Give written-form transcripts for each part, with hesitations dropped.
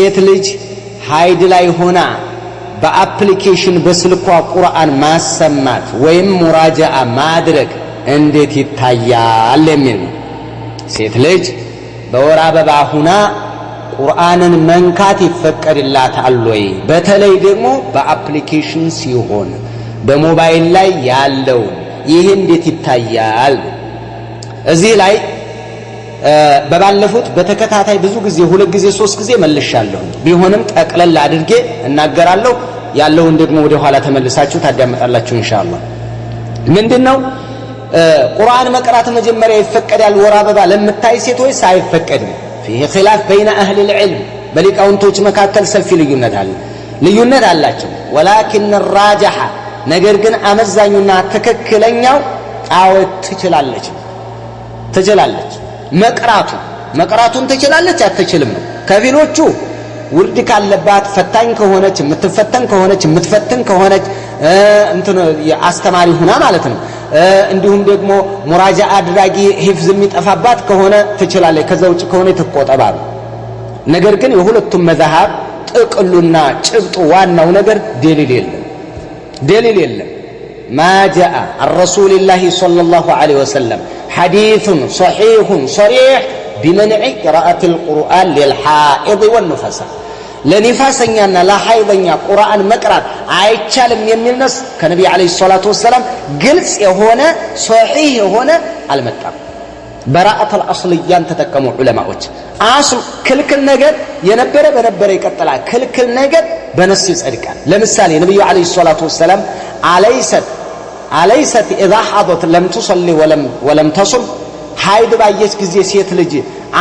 ሴት ልጅ ሀይድ ላይ ሆና በ application በስልኳ ቁርአን ማሰማት ወይም ሙራጃአ ማድረግ እንዴት ይታያል የሚል ነው። ሴት ልጅ በወር አበባ ሁና ቁርአንን መንካት ይፈቀድላታል ወይ? በተለይ ደግሞ በ application ሲሆን በሞባይል ላይ ያለው ይህ እንዴት ይታያል? እዚህ ላይ በባለፉት በተከታታይ ብዙ ጊዜ ሁለት ጊዜ ሶስት ጊዜ መልሻለሁ። ቢሆንም ጠቅለል አድርጌ እናገራለሁ። ያለውን ደግሞ ወደ ኋላ ተመልሳችሁ ታዳምጣላችሁ ኢንሻአላህ። ምንድነው ቁርአን መቅራት መጀመሪያ ይፈቀዳል ወር አበባ ለምታይ ሴት ወይስ አይፈቀድም? فيه خلاف بين اهل العلم በሊቃውንቶች መካከል ሰፊ ልዩነት አለ ልዩነት አላቸው። ولكن الراجح ነገር ግን አመዛኙና ትክክለኛው አዎ ትችላለች ትችላለች መቅራቱን ትችላለች አትችልም ነው። ከፊሎቹ ውርድ ካለባት ፈታኝ ከሆነች የምትፈተን ከሆነች የምትፈትን ከሆነች እንትን አስተማሪ ሁና ማለት ነው። እንዲሁም ደግሞ ሙራጃ አድራጊ ሂፍዝ የሚጠፋባት ከሆነ ትችላለች፣ ከዛ ውጭ ከሆነ ትቆጠባል። ነገር ግን የሁለቱም መዛሃብ ጥቅሉና ጭብጡ ዋናው ነገር ደሊል የለም ደሊል የለም። ما جاء عن رسول الله صلى الله عليه وسلم حديث صحيح صريح بمنع قراءة القرآن للحائض والنفساء ለኒፋሰኛና ለሐይደኛ ቁርአን መቅራት አይቻልም የሚል ነስ ከነቢ ዓለይሂ ሰላቱ ወሰላም ግልጽ የሆነ ሶሒህ የሆነ አልመጣም። በራአተል አስልያን ተጠቀሙ ዑለማዎች። አስል ክልክል ነገር የነበረ በነበረ ይቀጥላል፣ ክልክል ነገር በነስ ይጸድቃል። ለምሳሌ ነብዩ ዓለይሂ ሰላቱ ወሰላም አለይሰት ኢዛ ሐضት ለም ቱሰሊ ወለም ተሱም ሀይድ ባየች ጊዜ ሴት ልጅ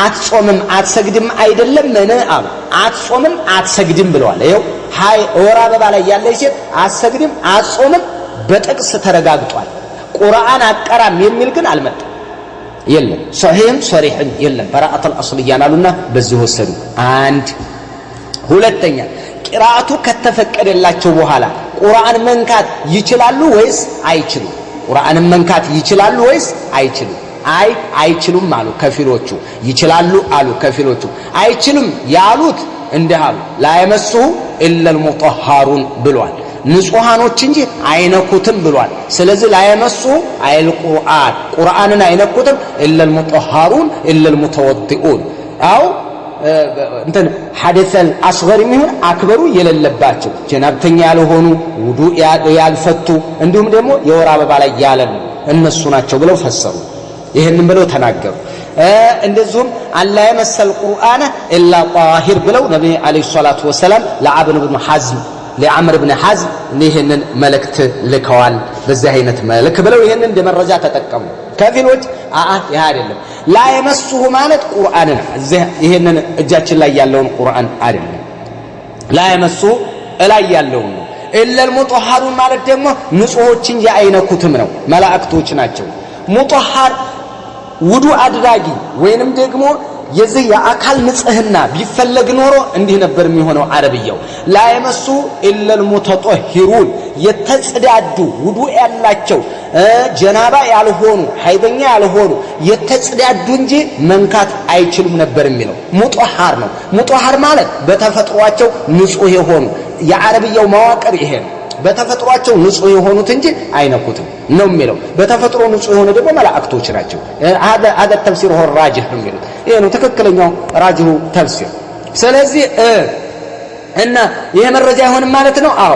አትጾምም አትሰግድም አይደለም ምን አሉ? አትጾምም አትሰግድም ብለዋል። ይኸው ሀይ ወር አበባ ላይ ያለች ሴት አትሰግድም አትጾምም በጥቅስ ተረጋግጧል። ቁርአን አቀራም የሚል ግን አልመጣም። የለም ሶሒህም ሶሪሕም የለም። በራአተል አስልያን አሉና በዚህ ወሰዱ። አንድ ሁለተኛ ቂራአቱ ከተፈቀደላቸው በኋላ ቁርአን መንካት ይችላሉ ወይስ አይችሉም? ቁርአንን መንካት ይችላሉ ወይስ አይችሉም? አይ አይችሉም አሉ ከፊሎቹ። ይችላሉ አሉ ከፊሎቹ። አይችሉም ያሉት እንዲህ አሉ፣ ላ የመስሁ ኢላ አልሙጠሃሩን ብሏል። ንጹሃኖች እንጂ አይነኩትም ብሏል። ስለዚህ ላ የመስሁ አይል ቁርአን ቁርአንን አይነኩትም ኢላ አልሙጠሃሩን ኢላ አልሙተወዲኡን አው እንትን ሐደሰል አስገር የሚሆን አክበሩ የሌለባቸው ጀናብተኛ ያልሆኑ ውዱእ ያልፈቱ እንዲሁም ደግሞ የወር አበባ ላይ ያለሉ እነሱ ናቸው ብለው ፈሰሩ። ይሄንን ብለው ተናገሩ። እንደዚሁም አላ የመሰል ቁርአን ኢላ ጣሂር ብለው ነብይ ዓለይሂ ሰላቱ ወሰላም ለአብን ብን ሐዝም ለዓምር ብን ሐዝም ይሄንን መልእክት ልከዋል። በዚህ አይነት መልክ ብለው ይሄንን እንደ መረጃ ተጠቀሙ። ከፊሎች አአ ይሄ አይደለም ላ የመስሁ ማለት ቁርአንን ይሄንን እጃችን ላይ ያለውን ቁርአን አይደለም። ላ የመስሁ እላይ ያለውን ነው። ኢላ አልሙጠሃሩን ማለት ደግሞ ንጹሆች እንጂ አይነኩትም ነው፣ መላእክቶች ናቸው። ሙጠሃር ውዱ አድራጊ ወይንም ደግሞ የዚህ የአካል ንጽህና ቢፈለግ ኖሮ እንዲህ ነበር የሚሆነው አረብያው። ላ የመሱ ኢላ አልሙተጠሂሩን የተጽዳዱ ውዱ ያላቸው ጀናባ ያልሆኑ ሀይደኛ ያልሆኑ የተጽዳዱ እንጂ መንካት አይችሉም ነበር የሚለው ሙጠሃር ነው። ሙጠሃር ማለት በተፈጥሯቸው ንጹህ የሆኑ የአረብያው መዋቅር ይሄ ነው። በተፈጥሯቸው ንጹህ የሆኑት እንጂ አይነኩትም ነው የሚለው። በተፈጥሮ ንጹህ የሆኑ ደግሞ መላእክቶች ናቸው። هذا التفسير هو الراجح ነው የሚሉት። ይሄ ነው ትክክለኛው ራጅሁ ተፍሲር። ስለዚህ እና ይሄ መረጃ አይሆንም ማለት ነው። አዎ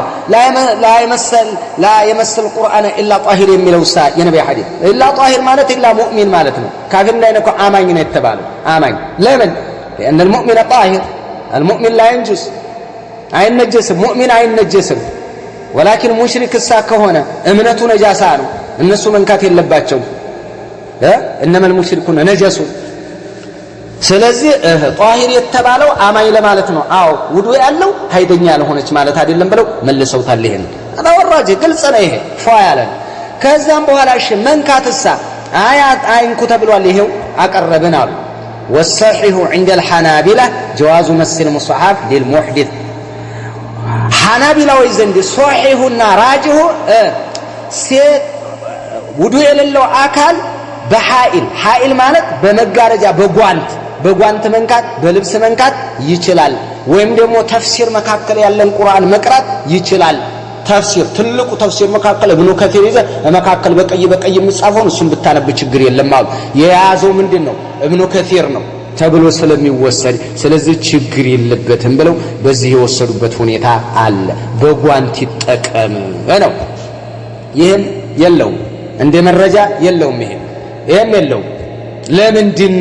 ላ የመሰል ቁርአን ኢላ ጣሂር የሚለው የነብይ ሐዲስ ኢላ ጣሂር ማለት ኢላ ሙእሚን ማለት ነው። ካፊር እንዳይነኩ አማኝ ነው የተባለው። አማኝ ለምን? لأن المؤمن طاهر المؤمن لا ينجس አይነጀስም። ሙእሚን አይነጀስም። ወላኪን ሙሽሪክ እሳ ከሆነ እምነቱ ነጃሳ ነው። እነሱ መንካት የለባቸውም። እነመል ሙሽሪኩነ ነጀሱ። ስለዚህ ጧሂር የተባለው አማኝ ለማለት ነው። አዎ ውዱ ያለው ሀይደኛ ያልሆነች ማለት አይደለም ብለው መልሰውታል። ይሄን አላወራጅ ግልጽ ነው። ይሄ ፏ ያለ ነው። ከዛም በኋላ እሺ መንካትሳ አያት አይንኩ ተብሏል። ይሄው አቀረብን አሉ። والصحيح عند الحنابلة جواز مس المصحف للمحدث ሐናቢላዎች ዘንድ ሶሒሁና ራጅሁ ሴት ውዱ የሌለው አካል በሐኢል ሐኢል ማለት በመጋረጃ በጓንት መንካት በልብስ መንካት ይችላል። ወይም ደግሞ ተፍሲር መካከል ያለን ቁርአን መቅራት ይችላል። ተፍሲር ትልቁ ተፍሲር መካከል ኢብኑ ከሲር ይዘ መካከል በቀይ በቀይ የሚጻፈውን እሱን ብታነብ ችግር የለም አሉ። የያዘው ምንድነው? ኢብኑ ከሲር ነው ተብሎ ስለሚወሰድ ስለዚህ ችግር የለበትም ብለው በዚህ የወሰዱበት ሁኔታ አለ። በጓንት ይጠቀም ነው። ይሄም የለውም እንደ መረጃ የለውም። ይሄም የለውም። ለምንድን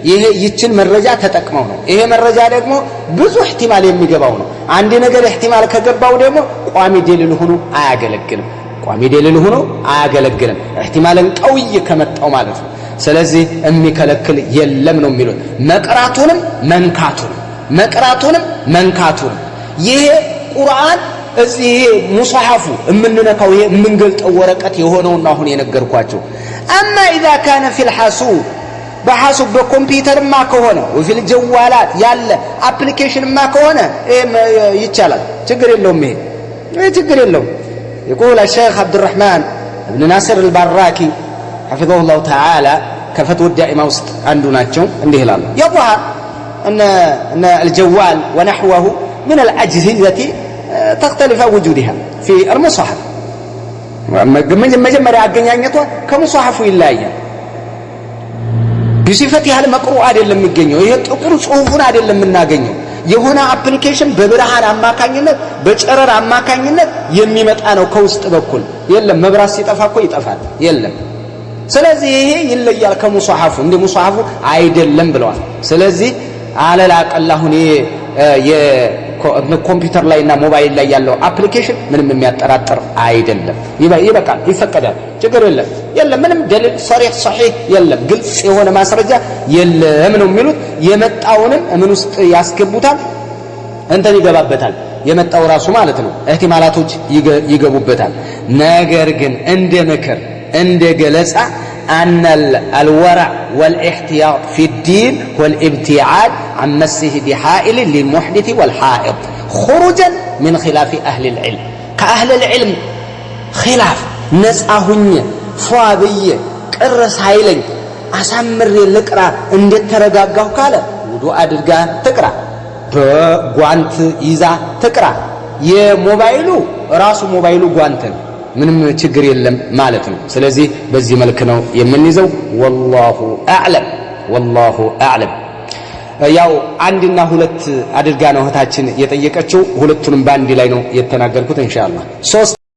ይሄ ይችን መረጃ ተጠቅመው ነው። ይሄ መረጃ ደግሞ ብዙ احتمال የሚገባው ነው። አንድ ነገር احتمال ከገባው ደግሞ ቋሚ ደሊል ሆኖ አያገለግልም። ቋሚ ደሊል ሆኖ አያገለግልም احتمالን ቀውይ ከመጣው ማለት ነው። ስለዚህ የሚከለክል የለም ነው የሚሉት። መቅራቱንም መንካቱንም መቅራቱንም መንካቱንም ይሄ ቁርአን እዚህ ሙስሐፉ የምንነካው ይሄ የምንገልጠው ወረቀት የሆነውና አሁን የነገርኳቸው። اما اذا كان في الحاسوب በሐሱብ በኮምፒውተርማ ከሆነ وفي الجوالات ያለ አፕሊኬሽንማ ከሆነ ይቻላል፣ ችግር የለውም። ይሄ ችግር የለውም። يقول الشيخ عبد الرحمن بن ناصر البراكي حفظه الله تعالى كفتوى الدائمة ውስጥ አንዱ ናቸው። እንዲህ ይላሉ يظهر ان الجوال ونحوه من الأجهزة تختلف وجودها في المصحف መጀመሪያ አገኛኘቷ ከሙስሐፉ ይለያያል። بصفة المقروء አይደለም የሚገኘው። ይሄ ጥቁር ጽሁፉን አይደለም የምናገኘው። የሆነ አፕሊኬሽን በብርሃን አማካኝነት በጨረር አማካኝነት የሚመጣ ነው ከውስጥ በኩል። የለም መብራት ሲጠፋ እኮ ይጠፋል። የለም። ስለዚህ ይሄ ይለያል ከሙስሐፉ፣ እንደ ሙስሐፉ አይደለም ብለዋል። ስለዚህ አለላቀላሁን የኮምፒውተር ላይና ሞባይል ላይ ያለው አፕሊኬሽን ምንም የሚያጠራጥር አይደለም። ይበቃል፣ ይፈቀዳል፣ ችግር የለም። የለም ምንም ደሊል صريح صحيح የለም፣ ግልጽ የሆነ ማስረጃ የለም ነው የሚሉት። የመጣውንም ምን ውስጥ ያስገቡታል፣ እንትን ይገባበታል፣ የመጣው ራሱ ማለት ነው። احتمالاتዎች ይገቡበታል። ነገር ግን እንደ ምክር እንደ ገለጻ أن الورع والاحتياط في الدين والابتعاد عن مسه بحائل للمحدث والحائض خروجا من خلاف أهل العلم كأهل العلم خلاف نسأهن فابي قرس هايلኝ አሳምሬ ልቅራ እንዴት ተረጋጋሁ ካለ ውዱእ አድርጋ ትቅራ፣ በጓንት ይዛ ትቅራ። የሞባይሉ ራሱ ሞባይሉ ጓንት ነው፣ ምንም ችግር የለም ማለት ነው። ስለዚህ በዚህ መልክ ነው የምንይዘው። والله اعلم والله اعلم። ያው አንድና ሁለት አድርጋ ነው እህታችን የጠየቀችው። ሁለቱንም በአንድ ላይ ነው የተናገርኩት ኢንሻአላህ። ሶስት